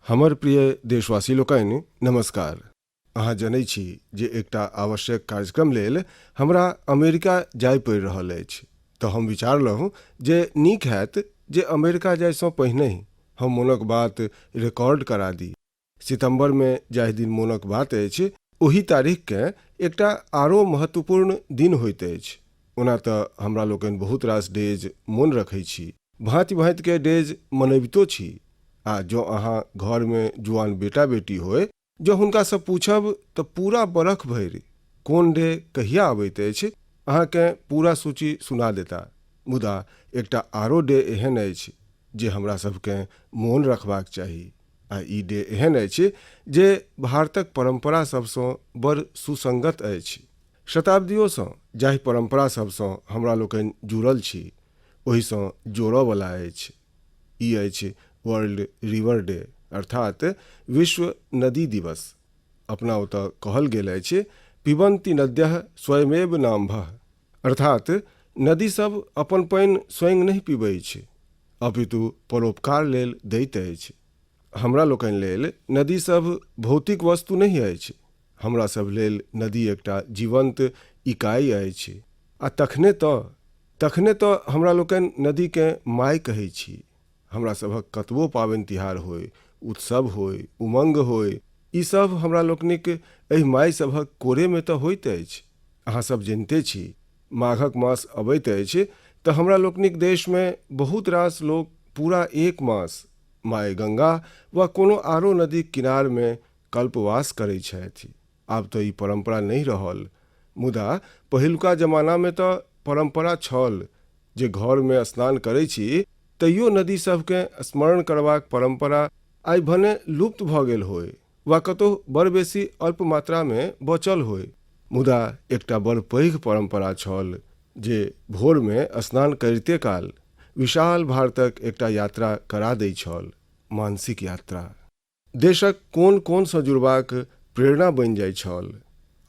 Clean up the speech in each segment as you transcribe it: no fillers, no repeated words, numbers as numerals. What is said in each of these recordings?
हमर प्रिय देशवासी लोकनि, नमस्कार। अहाँ जनै छी जे एकटा आवश्यक कार्यक्रम लेल हमरा अमेरिका जाय पड़ि रहल अछि, तऽ हम विचारलहुँ जे नीक हैत जे अमेरिका जायसँ पहिनहि हम मोनक बात रिकॉर्ड करा दी। सितम्बरमे जाहि दिन मोनक बात अछि, ओही तारीखकेँ एकटा आरो महत्वपूर्ण दिन होइत अछि। ओना तऽ हमरा लोकनि बहुत रास डेज मोन रखै छी, भाँति-भाँतिके डेज मनबितो छी आ जँ अहाँ घरमे जुआन बेटा-बेटी होय, जँ हुनकासँ पूछब तऽ पूरा बरख भरि कोन डे कहिया अबैत अछि, अहाँकेँ पूरा सूची सुना देता। मुदा एकटा आरो डे एहन अछि जे हमरा सभकेँ मोन रखबाक चाही आ ई डे एहन अछि जे भारतक परम्परा सभसँ बड़ सुसंगत अछि। शताब्दियोसँ जाहि परम्परा सभसँ हमरा लोकनि जुड़ल छी, ओहिसँ जोड़ऽवला अछि। ई अछि वर्ल्ड रिवर डे अर्थात विश्व नदी दिवस। अपना ओतऽ कहल गेल अछि, पिबन्ति नद्यः स्वयमेव नाम्भः अर्थात नदी सभ अपन पानि स्वयं नहि पीबैछ, अपितु परोपकार लेल दैत अछि। हमरा लोकनि लेल नदी सभ भौतिक वस्तु नहि अछि। हमरा सभ लेल नदी एकटा जीवन्त इकाइ अछि आ तखने तऽ हमरा लोकनि नदीकेँ माय कहै छी। हमरा सभक कतबो पाबनि तिहार होय, उत्सव होय, उमंग होय, ई सभ हमरा लोकनिक एहि माय सभक कोरेमे तऽ होइत अछि। अहाँ सभ जनिते छी, माघक मास अबैत अछि तऽ हमरा लोकनिक देशमे बहुत रास लोक पूरा एक मास माय गंगा वा कोनो आरो नदीक किनारमे कल्पवास करै छथि। आब तऽ ई परम्परा नहि रहल, मुदा पहिलुका जमानामे तऽ परम्परा छल जे घरमे स्नान करै छी तैयो नदी सभकेँ स्मरण करबाक परम्परा आइ भने लुप्त भऽ गेल होय वा कतहु बड़ बेसी अल्प मात्रामे बचल होय, मुदा एकटा बड़ पैघ परम्परा छल जे भोरमे स्नान करिते काल विशाल भारतक एकटा यात्रा करा दै छल, मानसिक यात्रा। देशक कोन कोनसँ जुड़बाक प्रेरणा बनि जाइत छल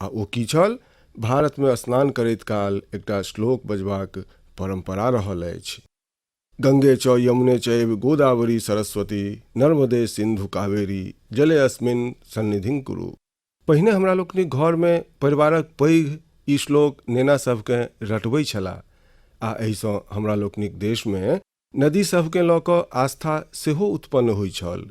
आ ओ की छल, भारतमे स्नान करैत काल एकटा श्लोक बजबाक परम्परा रहल अछि। गंगे च यमुने चैव गोदावरी सरस्वती नर्मदे सिन्धु कावेरी जले अस्मिन् सन्निधिं कुरु। पहिने हमरा लोकनिक घरमे परिवारक पैघ ई श्लोक नेना सभकेँ रटबै छलाह आ एहिसँ हमरा लोकनिक देशमे नदी सभकेँ लऽ कऽ आस्था सेहो उत्पन्न होइत छल।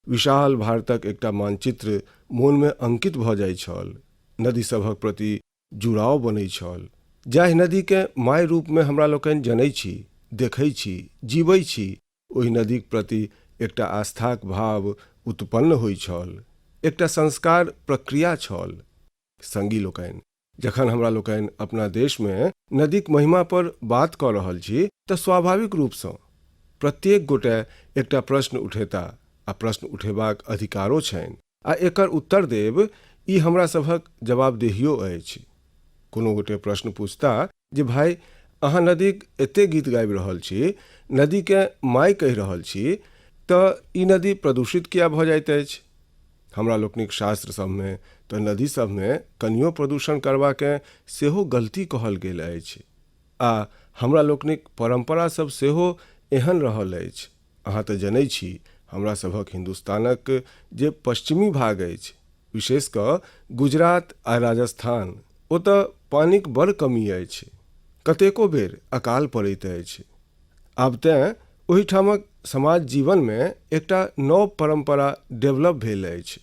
विशाल भारतक एकटा मानचित्र मोनमे अंकित भऽ जाइत छल। नदी सभक प्रति जुड़ाव बनैत छल। जाहि नदीकेँ माय रूपमे हमरा लोकनि जनैत छी, देखैत छी, जीबैत छी, ओहि नदीक प्रति एकटा आस्थाक भाव उत्पन्न होइत छल। एकटा संस्कार प्रक्रिया छल। संगी लोकनि, जखन हमरा लोकनि अपना देशमे नदीक महिमा पर बात कऽ रहल छी तऽ स्वाभाविक रूपसँ प्रत्येक गोटे एकटा प्रश्न उठेता आ प्रश्न उठेबाक अधिकारो छनि आ एकर उत्तर देब ई हमरा सभक जवाबदेहियो अछि। कोनो गोटे प्रश्न पूछता जे भाइ अहाँ नदीक एते गीत गाबि रहल छी, नदीकेँ माय कहि रहल छी तऽ ई नदी प्रदूषित किया भऽ जाइत अछि? हमरा लोकनिक शास्त्र सभमे तऽ नदी सभमे कनियो प्रदूषण करबाकेँ सेहो गलती कहल गेल अछि आ हमरा लोकनिक परम्परा सभ सेहो एहन रहल अछि। अहाँ तऽ जनै छी हमरा सभक हिन्दुस्तानक जे पश्चिमी भाग अछि, विशेष कऽ गुजरात आ राजस्थान, ओतऽ पानिक बड़ कमी अछि। कतेको बेर अकाल पड़ैत अछि। आब तेँ ओहिठामक समाज जीवनमे एकटा नव परम्परा डेवलप भेल अछि।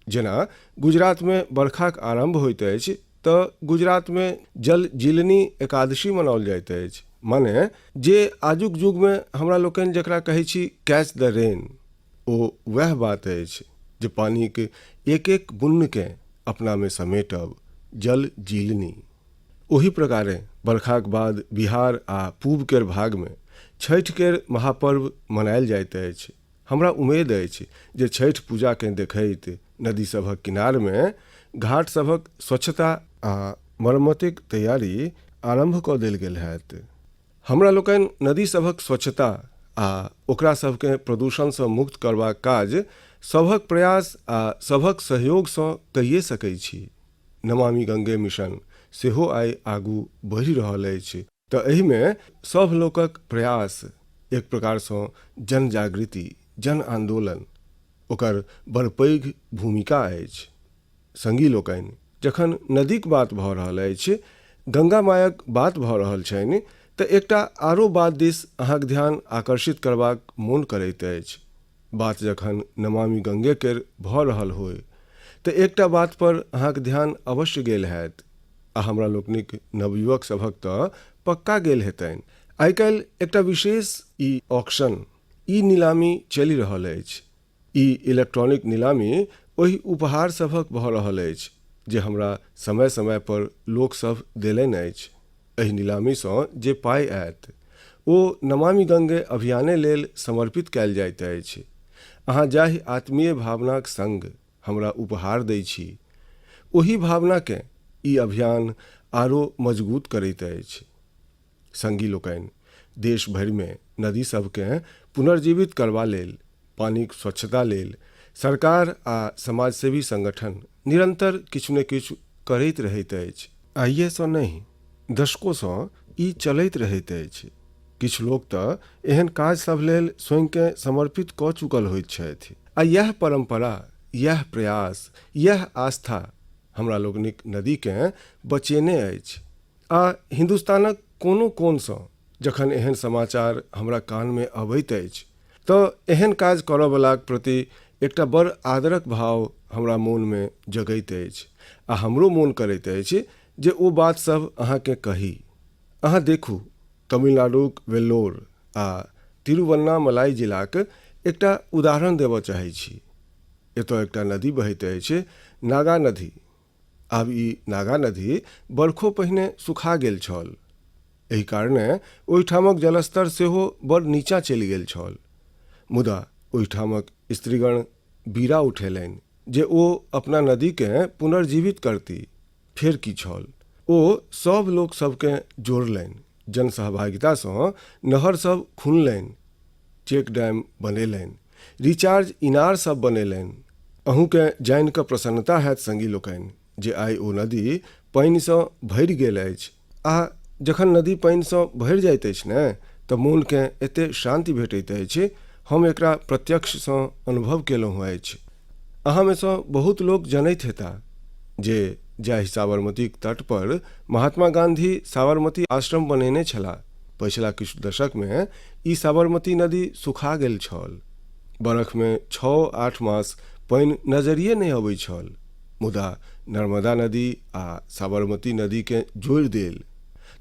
जेना गुजरातमे बरखाक आरम्भ होइत अछि तँ गुजरातमे जल जीलनी एकादशी मनाओल जाइत अछि। माने जे आजुक युगमे हमरा लोकनि जकरा कहै छी कैच द रेन, ओ वएह बात अछि जे पानिक एक-एक बुन्नकेँ अपनामे समेटब, जल जीलनी। ओही प्रकारेँ बरखाक बाद बिहार आ पूब केर भागमे छठि केर महापर्व मनायल जाइत अछि। हमरा उमेद अछि जे छठि पूजाकेँ देखैत नदी सभक किनारमे घाट सभक स्वच्छता आ मरम्मतिक तैयारी आरम्भ कऽ देल गेल होयत। हमरा लोकनि नदी सभक स्वच्छता आ ओकरा सभकेँ प्रदूषणसँ मुक्त करबाक काज सभक प्रयास आ सभक सहयोगसँ कइये सकैत छी। नमामि गंगे मिशन सेहो आइ आगू बढ़ि रहल अछि तऽ एहिमे सभ लोकक प्रयास एक प्रकारसँ जन जागृति, जन आन्दोलन ओकर बड़ पैघ भूमिका अछि। संगी लोकनि, जखन नदीक बात भऽ रहल अछि, गंगा मायक बात भऽ रहल छनि, तऽ एकटा आरो बात दिस अहाँक ध्यान आकर्षित करबाक मोन करैत अछि। बात जखन नमामि गंगे केर भऽ रहल होय तऽ एकटा बात पर अहाँक ध्यान अवश्य गेल हैत आ हमरा लोकनिक नवयुवक सभक तऽ पक्का गेल हेतनि। आइ-काल्हि एकटा विशेष ई ऑक्शन, ई नीलामी चलि रहल अछि। ई इलेक्ट्रॉनिक नीलामी ओहि उपहार सभक भऽ रहल अछि जे हमरा समय-समय पर लोक सभ देलनि अछि। एहि नीलामीसँ जे पाइ आयत ओ नमामि गंगे अभियाने लेल समर्पित कयल जाइत अछि। अहाँ जाहि आत्मीय भावनाक संग हमरा उपहार दै छी, ओही भावनाकेँ ई अभियान आरो मजगूत करैत अछि। संगी लोकनि, देश भरिमे नदी सभकेँ पुनर्जीवित करबा लेल, पानिक स्वच्छता लेल सरकार आ समाजसेवी संगठन निरंतर किछु ने किछु करैत रहैत अछि। आइएसँ नहि, दशकोसँ ई चलैत रहैत अछि। किछु लोक तऽ एहन काज सभ लेल स्वयंकेँ समर्पित कऽ चुकल होइत छथि। आ इएह परंपरा, इएह प्रयास, इएह आस्था हमरा लोकनिक नदीकेँ बचेने अछि। आ हिन्दुस्तानक कोनो कोनसँ जखन एहन समाचार हमरा कानमे अबैत अछि तऽ एहन काज करऽवलाक प्रति एकटा बड़ आदरक भाव हमरा मोनमे जगैत अछि आ हमरो मोन करैत अछि जे ओ बात सभ अहाँकेँ कही। अहाँ देखू, तमिलनाडुक वेल्लोर आ तिरुवन्नामलाई जिलाक एकटा उदाहरण देबऽ चाहैत छी। एतऽ एकटा नदी बहैत अछि, नागा नदी। आब ई नागा नदी बरखो पहिने सुखा गेल छल। एहि कारणे ओहिठामक जलस्तर सेहो बड़ नीचाँ चलि गेल छल। मुदा ओहिठामक स्त्रीगण बीड़ा उठेलनि जे ओ अपना नदीकेँ पुनर्जीवित करती। फेर की छल, ओ सभ लोक सभकेँ जोड़लनि, जनसहभागितासँ नहर सभ खुनलनि, चेक डैम बनेलनि, रिचार्ज इनार सभ बनेलनि। अहूँकेँ जानि कऽ प्रसन्नता हैत संगी लोकनि जे आइ ओ नदी पानिसँ भरि गेल अछि आ जखन नदी पानिसँ भरि जाइत अछि ने तऽ मोनकेँ एते शान्ति भेटैत अछि, हम एकरा प्रत्यक्षसँ अनुभव केलहुँ अछि। अहाँमे सँ बहुत लोक जनैत हेताह जे जाहि साबरमतीक तट पर महात्मा गांधी साबरमती आश्रम बनेने छलाह, पछिला किछु दशकमे ई साबरमती नदी सुखा गेल छल। बरखमे छओ-आठ मास पानि नजरिए नहि अबैत छल। मुदा नर्मदा नदी आ साबरमती नदीकेँ जोड़ि देल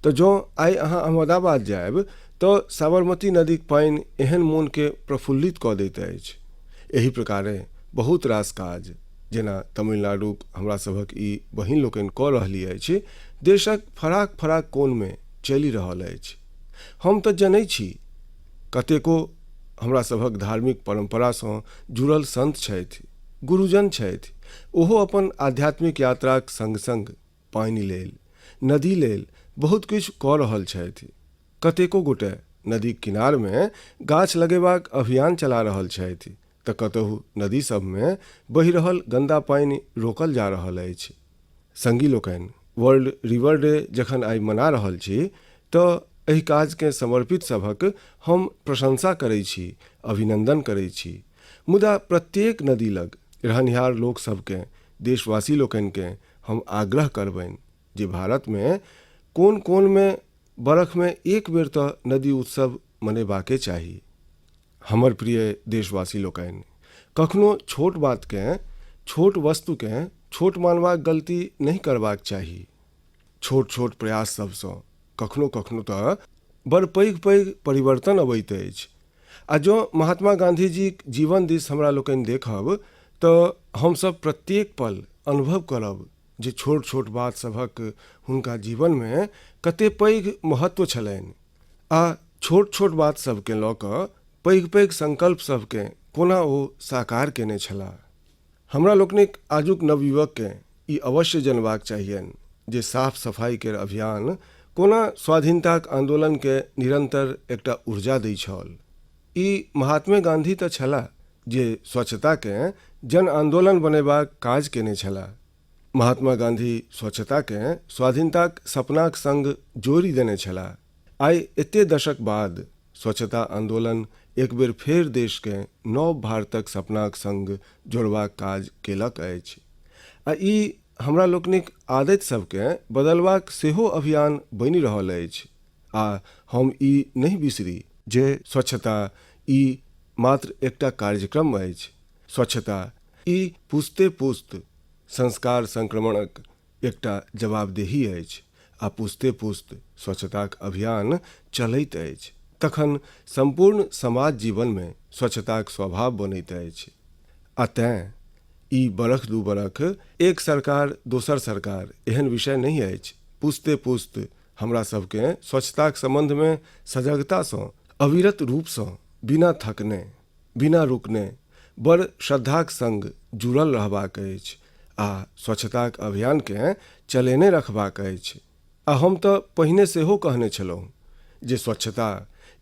तऽ जँ आइ अहाँ अहमदाबाद जायब तऽ साबरमती नदीक पानि एहन मोनकेँ प्रफुल्लित कऽ दैत अछि। एहि प्रकारेँ बहुत रास काज जेना तमिलनाडुक हमरा सभक ई बहिन लोकनि कऽ रहली अछि, देशक फराक-फराक कोनमे चलि रहल अछि। हम तऽ जनैत छी, कतेको हमरा सभक धार्मिक परम्परासँ जुड़ल संत छथि, गुरुजन छथि, ओहो अपन आध्यात्मिक यात्राक संग-संग पानि लेल, नदी लेल बहुत किछु कऽ रहल छथि। कतेको गोटे नदीक किनारमे गाछ लगेबाक अभियान चला रहल छथि तऽ कतहु नदी सभमे बहि रहल गन्दा पानि रोकल जा रहल अछि। संगी लोकनि, वर्ल्ड रिवर डे जखन आइ मना रहल छी तऽ एहि काजकेँ समर्पित सभक हम प्रशंसा करैत छी, अभिनन्दन करैत छी। मुदा प्रत्येक नदी लग रहनिहार लोक सभकेँ, देशवासी लोकनिकेँ हम आग्रह करबनि जे भारतमे कोन-कोनमे बरखमे एक बेर तऽ नदी उत्सव मनेबाके चाही। हमर प्रिय देशवासी लोकनि, कखनो छोट बातकेँ, छोट वस्तुकेँ छोट मानबाक गलती नहि करबाक चाही। छोट-छोट प्रयास सभसँ कखनो-कखनो तऽ बड़ पैघ-पैघ परिवर्तन अबैत अछि। आ जँ महात्मा गाँधीजीक जीवन दिस हमरा लोकनि देखब तऽ हमसभ प्रत्येक पल अनुभव करब जे छोट-छोट बात सभक हुनका जीवनमे कते पैघ महत्व छलनि आ छोट-छोट बात सभकेँ लऽ कऽ पैघ-पैघ संकल्प सभकेँ कोना ओ साकार केने छलाह। हमरा लोकनिक आजुक नवयुवककेँ ई अवश्य जनबाक चाहियनि जे साफ-सफाई केर अभियान कोना स्वाधीनताक आन्दोलनकेँ निरन्तर एकटा ऊर्जा दै छल। ई महात्मे गाँधी तऽ छलाह जे स्वच्छताकेँ जन आन्दोलन बनेबाक काज केने छलाह। महात्मा गाँधी स्वच्छताकेँ स्वाधीनताक सपनाक संग जोड़ि देने छलाह। आइ एते दशक बाद स्वच्छता आन्दोलन एक बेर फेर देशकेँ नव भारतक सपनाक संग जोड़बाक काज केलक अछि। आ ई हमरा लोकनिक आदति सभकेँ बदलबाक सेहो अभियान बनि रहल अछि। आ हम ई नहि बिसरी जे स्वच्छता ई मात्र एकटा कार्यक्रम अछि, स्वच्छता ई पुस्ते पुस्त संस्कार संक्रमणक एकटा जवाबदेही अछि आ पुस्ते पुस्त स्वच्छताक अभियान चलैत अछि तखन सम्पूर्ण समाज जीवनमे स्वच्छताक स्वभाव बनैत अछि। आ तेँ ई बरख दू बरख एक सरकार दोसर सरकार एहन विषय नहि अछि। पुस्ते पुस्त हमरा सभकेँ स्वच्छताक सम्बन्धमे सजगतासँ अविरत रूपसँ बिना थकने बिना रुकने बड़ श्रद्धाक संग जुड़ल रहबाक अछि आ स्वच्छताक अभियानकेँ चलेने रखबाक अछि। आ हम तऽ पहिने सेहो कहने छलहुँ जे स्वच्छता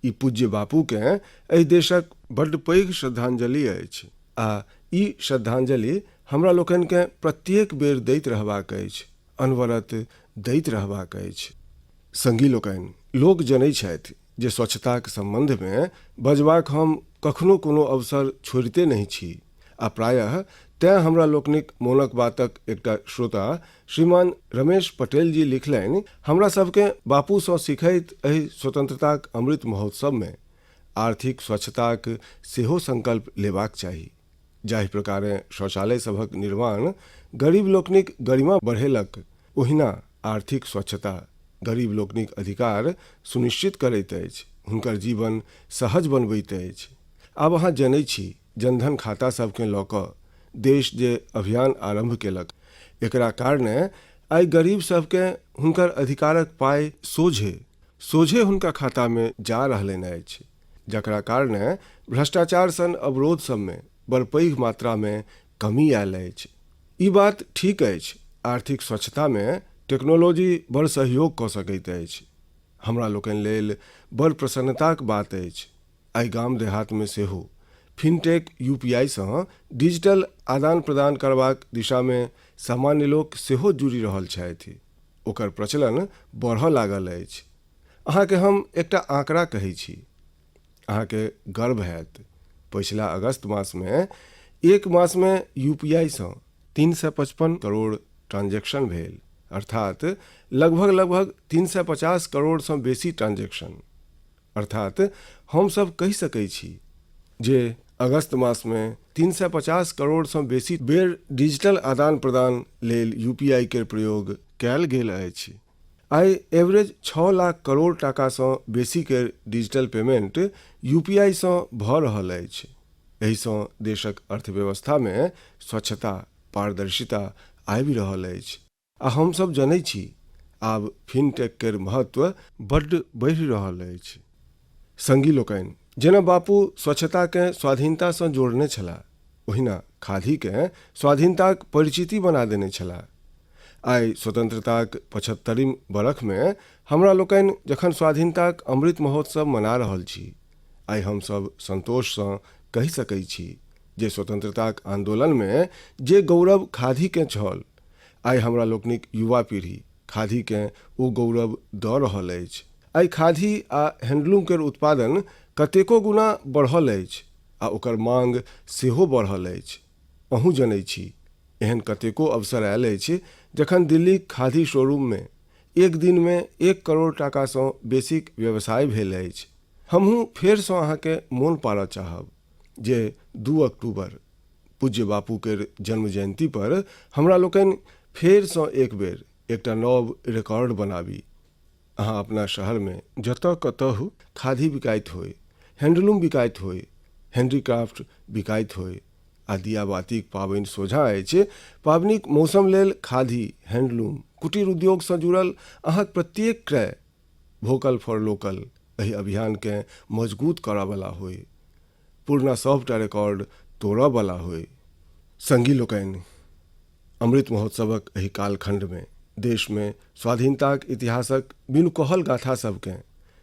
ई पूज्य बापूकेँ एहि देशक बड्ड पैघ श्रद्धांजलि अछि आ ई श्रद्धांजलि हमरा लोकनिकेँ प्रत्येक बेर दैत रहबाक अछि, अनवरत दैत रहबाक अछि। संगी लोकनि, लोक जनैत छथि जे स्वच्छताक सम्बन्धमे बजबाक हम कखनो कोनो अवसर छोड़िते नहि छी आ प्रायः तेँ हमरा लोकनिक मोनक बातक एकटा श्रोता श्रीमान रमेश पटेल जी लिखलनि, हमरा सभकेँ बापूसँ सिखैत एहि स्वतंत्रताक अमृत महोत्सवमे आर्थिक स्वच्छताक सेहो संकल्प लेबाक चाही। जाहि प्रकारेँ शौचालय सभक निर्माण गरीब लोकनिक गरिमा बढ़ेलक ओहिना आर्थिक स्वच्छता गरीब लोकनिक अधिकार सुनिश्चित करैत अछि, हुनकर जीवन सहज बनबैत अछि। आब अहाँ जनैत छी जनधन खाता सभकेँ लऽ कऽ देश जे अभियान आरम्भ केलक एकरा कारणे आइ गरीब सभकेँ हुनकर अधिकारक पाइ सोझे सोझे हुनका खातामे जा रहलनि अछि, जकरा कारणे भ्रष्टाचार सन अवरोध सभमे बड़ पैघ मात्रामे कमी आयल अछि। ई बात ठीक अछि आर्थिक स्वच्छतामे टेक्नोलॉजी बड़ सहयोग कऽ सकैत अछि। हमरा लोकनि लेल बड़ प्रसन्नताक बात अछि आइ गाम देहातमे सेहो फिनटेक यूपीआईसँ डिजिटल आदान प्रदान करबाक दिशामे सामान्य लोक सेहो जुड़ि रहल छथि। ओकर प्रचलन बढ़ऽ लागल अछि। अहाँके हम एकटा आँकड़ा कहै छी, अहाँके गर्व हैत। पछिला अगस्त मासमे एक मासमे यूपीआईसँ 355 करोड़ ट्रांजैक्शन भेल, अर्थात लगभग लगभग 350 करोड़सँ बेसी ट्रांजैक्शन। अर्थात हमसभ कहि सकै छी जे अगस्त मासमे 350 करोड़सँ बेसी बेर डिजिटल आदान प्रदान लेल यूपीआई केर प्रयोग कयल गेल अछि। आइ एवरेज 6 लाख करोड़ टाकासँ बेसी केर डिजिटल पेमेंट यूपीआईसँ भऽ रहल अछि। एहिसँ देशक अर्थव्यवस्थामे स्वच्छता, पारदर्शिता आबि रहल अछि आ हमसभ जनैत छी आब फिनटेक केर महत्व बड्ड बढ़ि रहल अछि। संगी लोकनि, जेना बापू स्वच्छताकेँ स्वाधीनतासँ जोड़ने छलाह, ओहिना खादीकेँ स्वाधीनताक परिचिति बना देने छलाह। आइ स्वतंत्रताक 75म बरखमे हमरा लोकनि जखन स्वाधीनताक अमृत महोत्सव मना रहल छी, आइ हम सब संतोषसँ कहि सकैत छी जे स्वतंत्रताक आंदोलनमे जे गौरव खादीकेँ छल, आइ हमरा लोकनिक युवा पीढ़ी खादीकेँ ओ गौरव दऽ रहल अछि। आइ खादी आ हैंडलूम केर उत्पादन कतेको गुना बढ़ल अछि आ ओकर मांग सेहो बढ़ल अछि। अहूँ जनैत छी, एहन कतेको अवसर आयल अछि जखन दिल्लीक खादी शोरूममे एक दिनमे 1 करोड़ टाकासँ बेसीक व्यवसाय भेल अछि। हमहूँ फेरसँ अहाँकेँ मोन पाड़य चाहब जे 2 अक्टूबर पूज्य बापू केर जन्म जयंती पर हमरा लोकनि फेरसँ एक बेर एकटा नव रिकॉर्ड बनाबी। अहाँ अपना शहरमे जतऽ कतहु खादी बिकाइत होइ, हैंडलूम बिकाइत होइ, हैंडीक्राफ्ट बिकाइत होइ आ दियाबातीक पाबनि सोझाँ अछि, पाबनिक मौसम लेल खादी, हैंडलूम, कुटीर उद्योगसँ जुड़ल अहाँक प्रत्येक क्रय वोकल फॉर लोकल एहि अभियानकेँ मजगूत करऽवला होइ, पुरना सभटा रिकॉर्ड तोड़ऽवला होइ। संगी लोकनि, अमृत महोत्सवक एहि कालखंडमे देशमे स्वाधीनताक इतिहासक बिनु कहल गाथा सभकेँ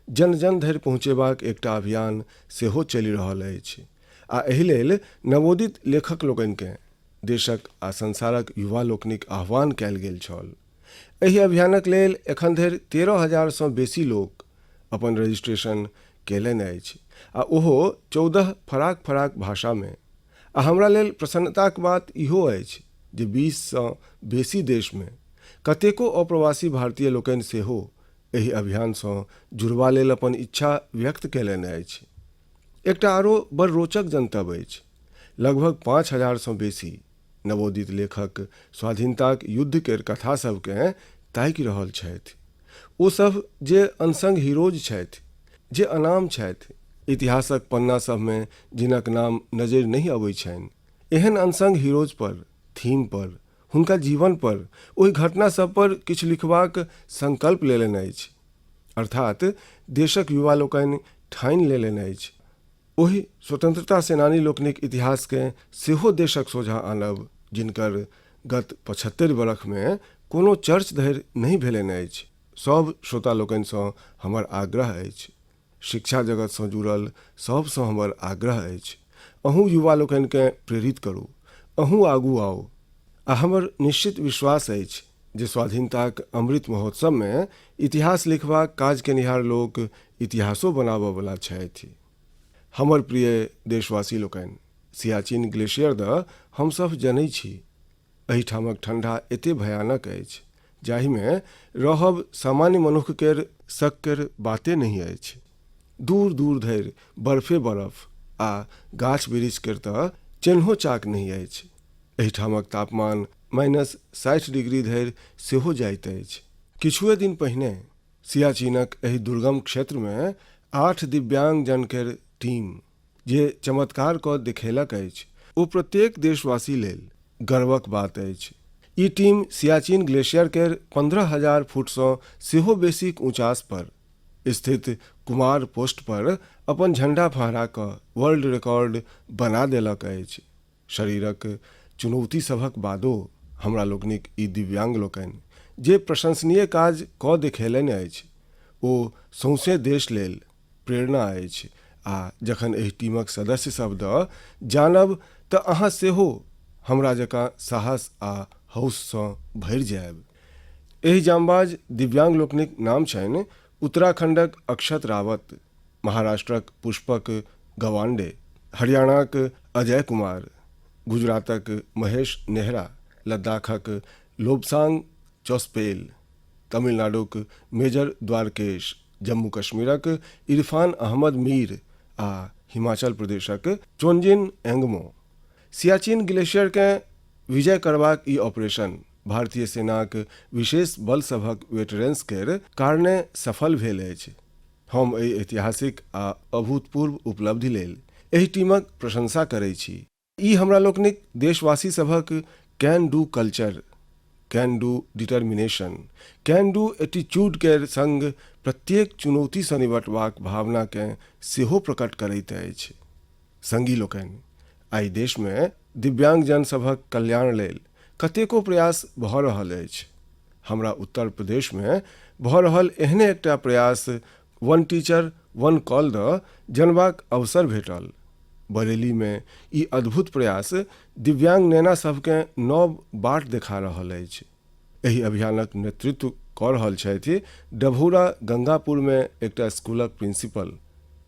जन-जन धरि पहुँचेबाक एकटा अभियान सेहो चलि रहल अछि आ एहि लेल नवोदित लेखक लोकनिकेँ देशक आ संसारक युवा लोकनिक आह्वान कयल गेल छल। एहि अभियानक लेल एखन धरि 13 हजारसँ बेसी लोक अपन रजिस्ट्रेशन कयलनि अछि। आ ओहो 14 फराक फराक भाषामे। आ हमरा लेल प्रसन्नताक बात इहो अछि जे 20 सँ बेसी देशमे कतेको अप्रवासी भारतीय लोकनि सेहो एहि अभियानसँ जुड़बा लेल अपन इच्छा व्यक्त कयलनि अछि। एकटा आरो बड़ रोचक जनतब अछि। लगभग 5000 सँ बेसी नवोदित लेखक स्वाधीनताक युद्ध केर कथा सभकेँ ताकि रहल छथि। ओ सभ जे अनसंग हीरोज छथि, जे अनाम छथि, इतिहासक पन्ना सभमे जिनक नाम नजरि नहि अबैत छनि, एहन अनसंग हीरोज पर, थीम पर, हुनका जीवन पर, ओहि घटना सभ पर किछु लिखबाक संकल्प लेलनि अछि। अर्थात देशक युवा लोकनि ठानि लेलनि अछि ओहि स्वतंत्रता सेनानी लोकनिक इतिहासकेँ सेहो देशक सोझाँ आनब जिनकर गत 75 बरखमे कोनो चर्च धरि नहि भेलनि अछि। सभ श्रोता लोकनिसँ हमर आग्रह अछि, शिक्षा जगतसँ जुड़ल सभसँ हमर आग्रह अछि, अहूँ युवा लोकनिकेँ प्रेरित करू, अहूँ आगू आउ। आ हमर निश्चित विश्वास अछि जे स्वाधीनताक अमृत महोत्सवमे इतिहास लिखबाक काज केनिहार लोक इतिहासो बनाबऽवला छथि। हमर प्रिय देशवासी लोकनि, सियाचिन ग्लेशियर दऽ हमसभ जनै छी। एहिठामक ठंडा एते भयानक अछि जाहिमे रहब सामान्य मनुक्ख केर सक केर बाते नहि अछि। दूर दूर धरि बर्फे बर्फ आ गाछ बिरिछ केर तऽ चेन्हो चाक नहि अछि। एहिठामक तापमान माइनस 60 डिग्री धरि सेहो जाइत अछि। किछुए दिन पहिने सियाचिनक एहि दुर्गम क्षेत्रमे 8 दिव्यांगजन केर टीम जे चमत्कार कऽ देखेलक अछि ओ प्रत्येक देशवासी लेल गर्वक बात अछि। ई टीम सियाचिन ग्लेशियर केर 15,000 फुटसँ सेहो बेसीक ऊँचास पर स्थित कुमार पोस्ट पर अपन झंडा फहरा कऽ वर्ल्ड रिकॉर्ड बना देलक अछि। शरीरक चुनौती सभक बादो हमरा लोकनिक ई दिव्यांग लोकनि जे प्रशंसनीय काज कऽ देखेलनि अछि ओ सौंसे देश लेल प्रेरणा अछि आ जखन एहि टीमक सदस्य सभ दऽ जानब तऽ अहाँ सेहो हमरा जकाँ साहस आ हौससँ भरि जायब। एहि जांबाज दिव्यांग लोकनिक नाम छनि उत्तराखंडक अक्षत रावत, महाराष्ट्रक पुष्पक गवांडे, हरियाणाक अजय कुमार, गुजरातक महेश नेहरा, लद्दाखक लोबसांग चौस्पेल, तमिलनाडुक मेजर द्वारकेश, जम्मू कश्मीरक इरफान अहमद मीर आ हिमाचल प्रदेशक चोंजिन एंगमो। सियाचिन ग्लेशियरकेँ विजय करबाक ई ऑपरेशन भारतीय सेनाक विशेष बल सभक वेटरन्स केर कारणे सफल भेल अछि। हम एहि ऐतिहासिक आ अभूतपूर्व उपलब्धि लेल एहि टीमक प्रशंसा करैत छी। ई हमरा लोकनिक देशवासी सभक can do culture, can do determination, can do attitude केर संग प्रत्येक चुनौतीसँ निपटबाक भावनाकेँ सेहो प्रकट करैत अछि। संगी लोकनि, आइ देशमे दिव्यांगजन सभक कल्याण लेल कतेको प्रयास भऽ रहल अछि। हमरा उत्तर प्रदेशमे भऽ रहल एहने एकटा प्रयास वन टीचर वन कॉल दऽ जनबाक अवसर भेटल। बरेलीमे ई अद्भुत प्रयास दिव्यांग नेना सभकेँ नव बाट देखा रहल अछि। एहि अभियानक नेतृत्व कऽ रहल छथि डभौरा गंगापुरमे एकटा स्कूलक प्रिंसिपल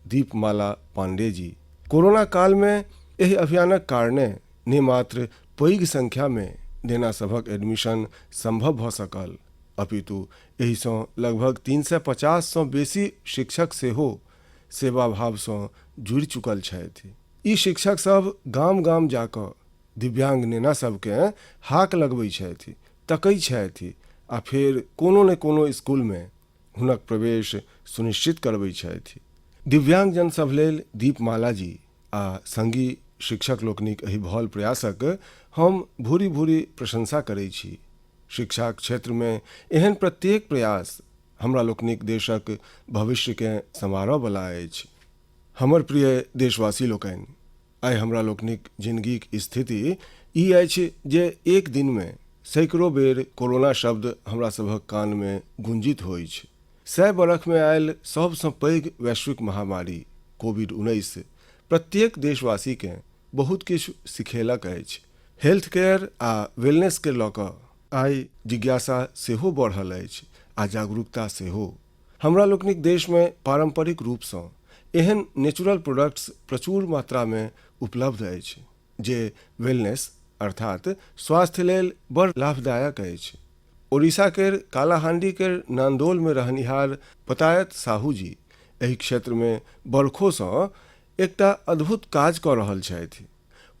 दीपमाला पांडे जी। कोरोना कालमे एहि अभियानक कारणे ने मात्र पैघ संख्यामे नेना सभक एडमिशन संभव भऽ सकल अपितु एहिसँ लगभग 350 सँ बेसी शिक्षक सेहो सेवाभावसँ जुड़ि चुकल छथि। ई शिक्षक सभ गाम-गाम जा कऽ दिव्यांग नेना सभकेँ हाक लगबै छथि, तकै छथि आ फेर कोनो ने कोनो स्कूलमे हुनक प्रवेश सुनिश्चित करबै छथि। दिव्यांगजन सभ लेल दीपमाला जी आ संगी शिक्षक लोकनिक एहि भल प्रयासक हम भूरि-भूरि प्रशंसा करै छी। शिक्षाक क्षेत्रमे एहन प्रत्येक प्रयास हमरा लोकनिक देशक भविष्यकेँ संवारऽ बला अछि। हमर प्रिय देशवासी लोकनि, आइ हमरा लोकनिक जिनगीक स्थिति ई अछि जे एक दिनमे सैकड़ो बेर कोरोना शब्द हमरा सभक कानमे गुंजित होइछ। 100 बरखमे आयल सभसँ पैघ वैश्विक महामारी कोविड 19 प्रत्येक देशवासीकेँ बहुत किछु सिखेलक अछि। हेल्थ केयर आ वेलनेसकेँ लऽ कऽ आइ जिज्ञासा सेहो बढ़ल अछि आ जागरूकता सेहो। हमरा लोकनिक देशमे पारम्परिक रूपसँ एहन नेचुरल प्रोडक्ट्स प्रचुर मात्रामे उपलब्ध अछि जे वेलनेस अर्थात स्वास्थ्य लेल बड़ लाभदायक अछि। ओडिशा केर कालाहांडी केर नांदोलमे रहनिहार पतायत साहू जी एहि क्षेत्रमे बरखोसँ एकटा अद्भुत काज कऽ रहल छथि।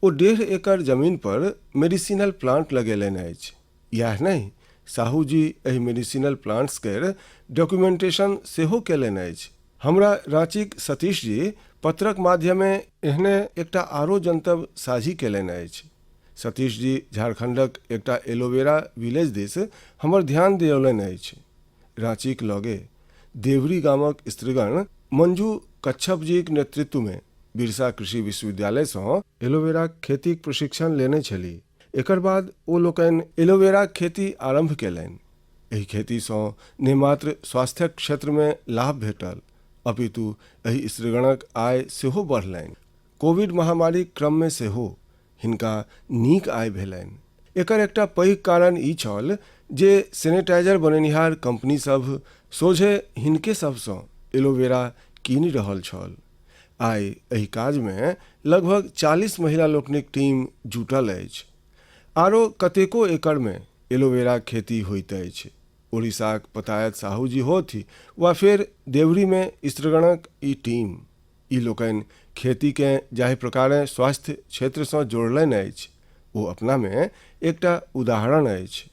ओ 1.5 एकड़ जमीन पर मेडिसिनल प्लांट लगेलनि अछि। इएह नहि, साहू जी एहि मेडिसिनल प्लांट्स केर डॉक्यूमेंटेशन सेहो केलनि अछि। हमरा रांचीक सतीश जी पत्रक माध्यमे एहने एकटा आरो जनतब साझी केलनि अछि। सतीश जी झारखंडक एकटा एलोवेरा विलेज दिस हमर ध्यान दियौलनि अछि। रांचीक लगे देवरी गामक स्त्रीगण मंजू कच्छप जीक नेतृत्वमे बिरसा कृषि विश्वविद्यालयसँ एलोवेराक खेतीक प्रशिक्षण लेने छलीह। एकर बाद ओ लोकनि एलोवेराक खेती आरंभ केलनि। एहि खेतीसँ ने मात्र स्वास्थ्यक क्षेत्रमे लाभ भेटल, अपितु एहि स्त्रीगणक आय सेहो बढ़लनि। कोविड महामारीक क्रममे सेहो हिनका नीक आय भेलनि। एकर एकटा पैघ कारण ई छल जे सैनिटाइजर बनेनिहार कंपनी सभ सोझे हिनके सभसँ एलोवेरा कीनि रहल छल। आइ एहि काजमे लगभग 40 महिला लोकनिक टीम जुटल अछि। आरो कतेको एकड़मे एलोवेराक खेती होइत अछि। ओडिशाक पतायत साहू जी होथि वा फेर देवरीमे स्त्रीगणक ई टीम, ई लोकनि खेतीकेँ जाहि प्रकारेँ स्वास्थ्य क्षेत्रसँ जोड़लनि अछि, ओ अपनामे एकटा उदाहरण अछि।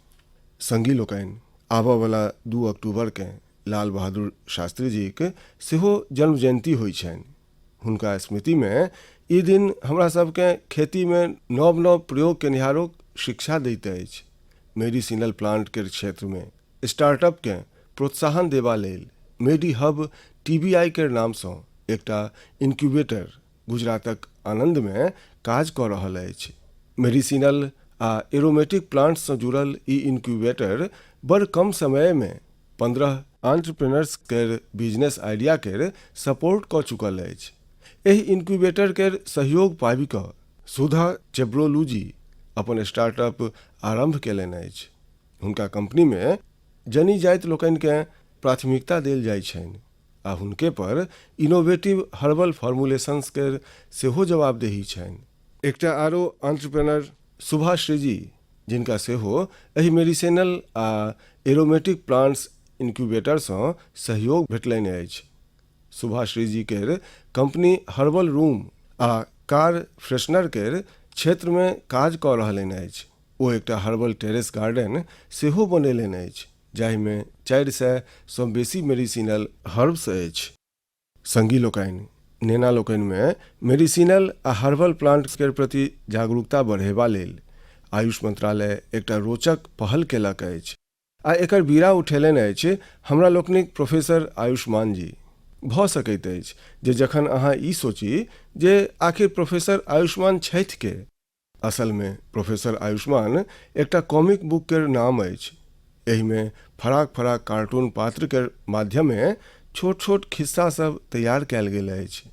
संगी लोकनि, आबऽवला 2 अक्टूबरकेँ लाल बहादुर शास्त्री जीक सेहो जन्म जयन्ती होइ छनि। हुनका स्मृतिमे ई दिन हमरा सभकेँ खेतीमे नव-नव प्रयोग केनिहारोक शिक्षा दैत अछि। मेडिसिनल प्लांट केर क्षेत्रमे स्टार्टअपकेँ प्रोत्साहन देबा लेल मेडी हब टीबीआई केर नामसँ एकटा इनक्यूबेटर गुजरातक आनंदमे काज कऽ रहल अछि। मेडिसिनल आ एरोमेटिक प्लांट्ससँ जुड़ल ई इनक्यूबेटर बड़ कम समयमे 15 आंट्रप्रेनर्स केर बिजनेस आइडिया केर सपोर्ट कऽ चुकल अछि। एहि इनक्यूबेटर केर सहयोग पाबि कऽ सुधा चेब्रोलू जी अपन स्टार्टअप आरंभ केलनि अछि। हुनका कंपनीमे जनी-जाति लोकनिकेँ प्राथमिकता देल जाइ छनि आ हुनके पर इनोवेटिव हर्बल फॉर्मुलेशंस केर सेहो जवाबदेही छनि। एकटा आरो आंट्रप्रेनर सुभाश्री जी जिनका सेहो एहि मेडिसिनल आ एरोमेटिक प्लांट्स इनक्यूबेटरसँ सहयोग भेटलनि अछि। सुभाश्री जी केर कंपनी हर्बल रूम आ कार फ्रेशनर केर क्षेत्रमे काज कऽ रहलनि अछि। ओ एकटा हर्बल टेरेस गार्डन सेहो बनेलनि अछि जाहिमे 400 सँ बेसी मेडिसिनल हर्ब्स अछि। संगी लोकनि, नेना लोकनिमे मेडिसिनल आ हर्बल प्लांट केर प्रति जागरूकता बढ़ेबा लेल आयुष मंत्रालय एकटा रोचक पहल केलक अछि आ एकर बीड़ा उठेलनि अछि हमरा लोकनिक प्रोफेसर आयुष्मान जी। भऽ सकैत अछि जे जखन अहाँ ई सोची जे आखिर प्रोफेसर आयुष्मान छथि के? असलमे प्रोफेसर आयुष्मान एकटा कॉमिक बुक केर नाम अछि। एहिमे फराक-फराक कार्टून पात्र केर माध्यमे छोट-छोट खिस्सा सभ तैयार कयल गेल अछि।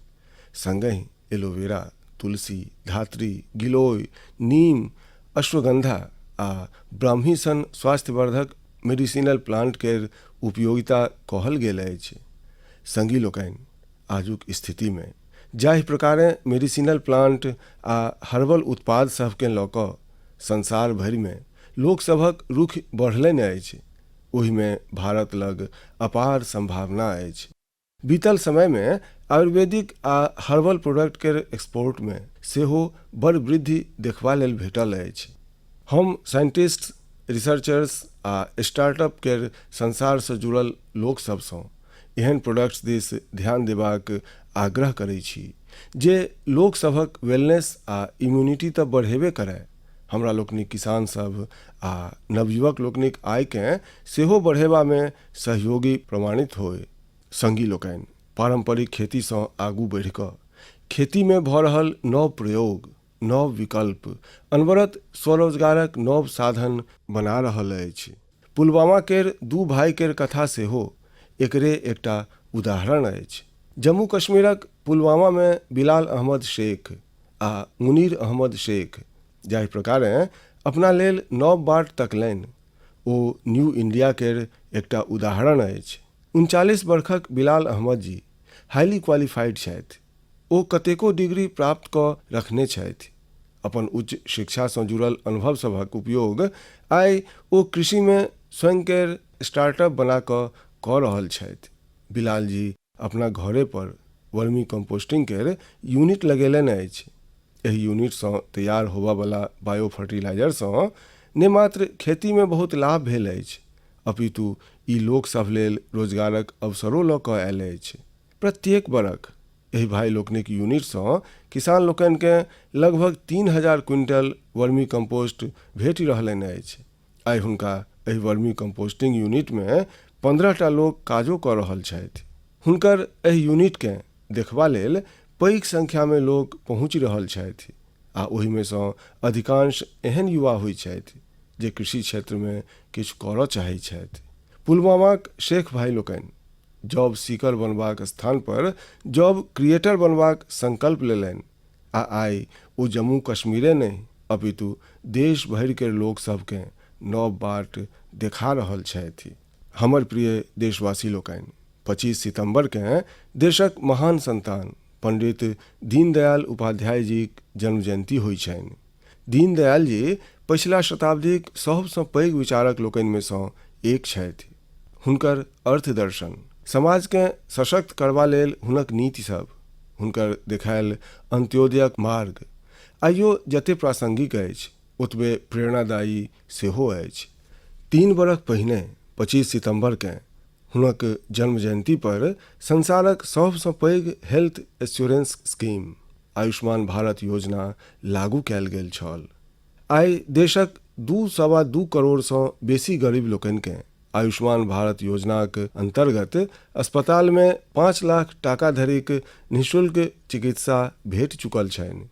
संगहि एलोवेरा, तुलसी, धात्री, गिलोय, नीम, अश्वगंधा आ ब्राह्मी सन स्वास्थ्यवर्धक मेडिसिनल प्लांट केर उपयोगिता कहल गेल अछि। संगी लोकनि, आजुक स्थितिमे जाहि प्रकारेँ मेडिसिनल प्लांट आ हर्बल उत्पाद सभकेँ लऽ कऽ संसार भरिमे लोक सभक रुखि बढ़लनि अछि, ओहिमे भारत लग अपार संभावना अछि। बीतल समयमे आयुर्वेदिक आ हर्बल प्रोडक्ट केर एक्सपोर्टमे सेहो बड़ वृद्धि देखबा लेल भेटल अछि। हम साइंटिस्ट्स, रिसर्चर्स आ स्टार्टअप केर संसारसँ जुड़ल लोक सभसँ एहन प्रोडक्ट्स दिस ध्यान देबाक आग्रह करैत छी जे लोक सभक वेलनेस आ इम्यूनिटी तऽ बढ़ेबे करय, हमरा लोकनिक किसान सभ आ नवयुवक लोकनिक आयकेँ सेहो बढ़ेबामे सहयोगी प्रमाणित होय। संगी लोकनि, पारंपरिक खेतीसँ आगू बढ़ि कऽ खेतीमे भऽ रहल नव प्रयोग, नव विकल्प अनवरत स्वरोजगारक नव साधन बना रहल अछि। पुलवामा केर दू भाइ केर कथा सेहो एकरे एकटा उदाहरण अछि। जम्मू कश्मीरक पुलवामा मे बिलाल अहमद शेख आ मुनीर अहमद शेख जाहि प्रकारें अपना लेल नव बाट तकलनि ओ न्यू इंडिया केर एकटा उदाहरण अछि। 39 बरखक बिलाल अहमद जी हाईली क्वालिफाइड छथि। ओ कतेको डिग्री प्राप्त कऽ रखने छथि। अपन उच्च शिक्षासँ जुड़ल अनुभव सभक उपयोग आइ ओ कृषिमे स्वयं केर स्टार्टअप बना कऽ कऽ रहल छथि। बिलाल जी अपना घरे पर वर्मी कंपोस्टिंग केर यूनिट लगेलनि अछि। एहि यूनिटसँ तैयार होबयवला बायो फर्टिलाइजरसँ ने मात्र खेतीमे बहुत लाभ भेल अछि, अपितु ई लोक सभ लेल रोजगारक अवसरो लऽ कऽ आयल अछि। प्रत्येक बरख एहि भाइ लोकनिक यूनिटसँ किसान लोकनिकेँ लगभग 3000 क्विंटल वर्मी कंपोस्ट भेटि रहलनि अछि। आइ हुनका एहि वर्मी कंपोस्टिंग यूनिटमे 15टा लोक काजो कऽ रहल छथि। हुनकर एहि यूनिटकेँ देखबा लेल पैघ संख्यामे लोक पहुँचि रहल छथि आ ओहिमे सँ अधिकांश एहन युवा होइत छथि जे कृषि क्षेत्रमे किछु करऽ चाहैत छथि। पुलवामाक शेख भाइ लोकनि जॉब सीकर बनबाक स्थान पर जॉब क्रिएटर बनबाक संकल्प लेलनि आ आइ ओ जम्मू कश्मीरे नहि अपितु देश भरि केर लोक सभकेँ नव बाट देखा रहल छथि। हमर प्रिय देशवासी लोकनि, 25 सितम्बरकेँ देशक महान संतान पंडित दीनदयाल उपाध्याय जीक जन्म जयंती होइत छनि। दीनदयाल जी पछिला शताब्दीक सभसँ पैघ विचारक लोकनिमे सँ एक छथि। हुनकर अर्थदर्शन, समाजकेँ सशक्त करबा लेल हुनक नीति सभ, हुनकर देखायल अन्त्योदयक मार्ग आइयो जते प्रासंगिक अछि ओतबे प्रेरणादायी सेहो अछि। 3 बरख पहिने 25 सितम्बरकेँ हुनक जन्म जयंती पर संसारक सभसँ पैघ health assurance scheme Ayushman Bharat योजना लागू कयल गेल छल। आइ देशक 2.25 करोड़सँ बेसी गरीब लोकनिकेँ आयुष्मान भारत योजनाक अन्तर्गत अस्पतालमे 5 लाख टाका धरिक निःशुल्क चिकित्सा भेटि चुकल छनि।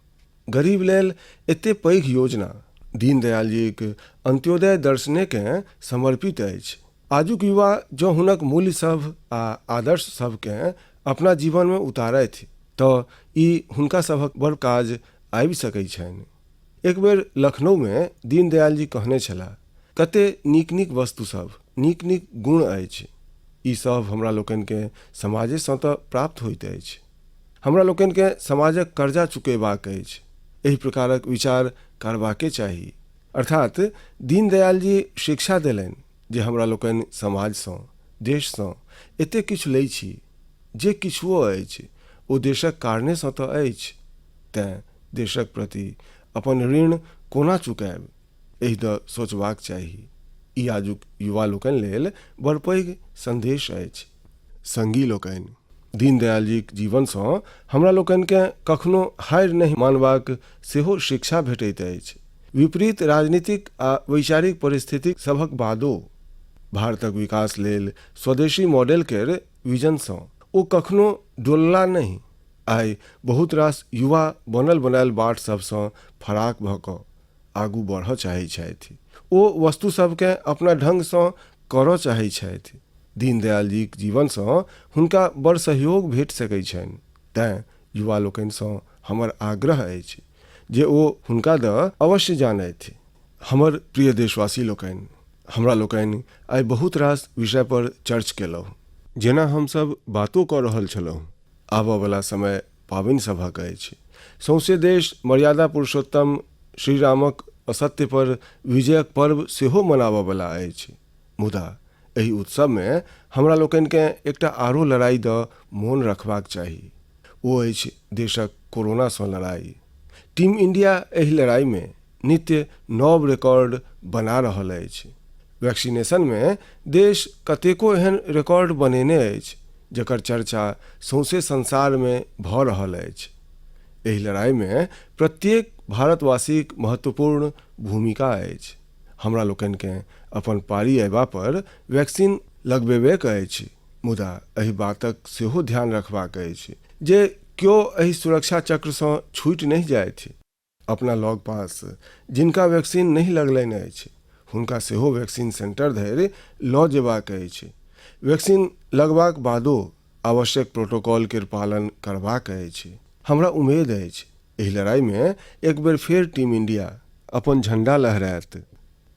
गरीब लेल एते पैघ योजना दीनदयालजीक अन्त्योदय दर्शनेकेँ समर्पित अछि। आजुक युवा जँ हुनक मूल्य सभ आ आदर्श सभकेँ अपना जीवनमे उतारथि तऽ ई हुनका सभक बड़ काज आबि सकैत छनि। एक बेर लखनऊमे दीनदयालजी कहने छलाह, कते नीक-नीक वस्तु सभ, नीक-नीक गुण अछि। ई सभ हमरा लोकनिकेँ समाजेसँ तऽ प्राप्त होइत अछि। हमरा लोकनिकेँ समाजक कर्जा चुकयबाक अछि। एहि प्रकारक विचार करबाके चाही। अर्थात दीनदयालजी शिक्षा देलनि जे हमरा लोकनि समाजसँ, देशसँ एतेक किछु लै छी। जे किछुओ अछि ओ देशक कारणेसँ तऽ अछि। तेँ देशक प्रति अपन ऋण कोना चुकायब, एहि दऽ सोचबाक चाही। ई आजुक युवा लोकनि लेल बड़ पैघ संदेश अछि। संगी लोकनि, दीनदयालजीक जीवनसँ हमरा लोकनिकेँ कखनो हारि नहि मानबाक सेहो शिक्षा भेटैत अछि। विपरीत राजनीतिक आ वैचारिक परिस्थिति सभक बादो भारतक विकास लेल स्वदेशी मॉडल केर विजनसँ ओ कखनो डोलला नहि। आइ बहुत रास युवा बनल बनायल बाट सभसँ फराक भऽ कऽ आगू बढ़ऽ चाहैत छथि। ओ वस्तु सभकेँ अपना ढंगसँ करऽ चाहैत छथि। दीनदयालजीक जीवनसँ हुनका बड़ सहयोग भेटि सकैत छनि। तेँ युवा लोकनिसँ हमर आग्रह अछि जे ओ हुनका दऽ अवश्य जानथि। हमर प्रिय देशवासी लोकनि, हमरा लोकनि आइ बहुत रास विषय पर चर्च केलहुँ। जेना हम सभ बातो कऽ रहल छलहुँ, आबऽवला समय पाबनि सभक अछि। सौंसे देश मर्यादा पुरुषोत्तम श्रीरामक असत्य पर विजयक पर्व सेहो मनाबऽवला अछि। मुदा एहि उत्सवमे हमरा लोकनिकेँ एकटा आरो लड़ाइ दऽ मोन रखबाक चाही। ओ अछि देशक कोरोनासँ लड़ाइ। टीम इंडिया एहि लड़ाइमे नित्य नव रिकॉर्ड बना रहल अछि। वैक्सीनेशनमे देश कतेको एहन रिकॉर्ड बनेने अछि जकर चर्चा सौंसे संसारमे भऽ रहल अछि। एहि लड़ाइमे प्रत्येक भारतवासीक महत्वपूर्ण भूमिका अछि। हमरा लोकनिकेँ अपन पारी अयबा पर वैक्सीन लगबेबेक अछि, मुदा एहि बातक सेहो ध्यान रखबाक अछि जे क्यो एहि सुरक्षा चक्रसँ छूटि नहि जाथि। अपना लग पास जिनका वैक्सीन नहि लगलनि अछि, हुनका सेहो वैक्सीन सेंटर धरि लऽ जेबाक अछि। वैक्सीन लगबाक बादो आवश्यक प्रोटोकॉल केर पालन करबाक अछि। हमरा उम्मीद अछि एहि लड़ाइमे एक बेर फेर टीम इंडिया अपन झंडा लहरायत।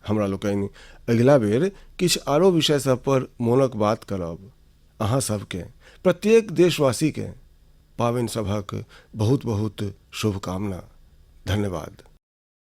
हमरा लोकनि अगिला बेर किछु आरो विषय सभ पर मोनक बात करब। अहाँ सभकेँ प्रत्येक देशवासीकेँ पाबनि सभक बहुत बहुत शुभकामना। धन्यवाद।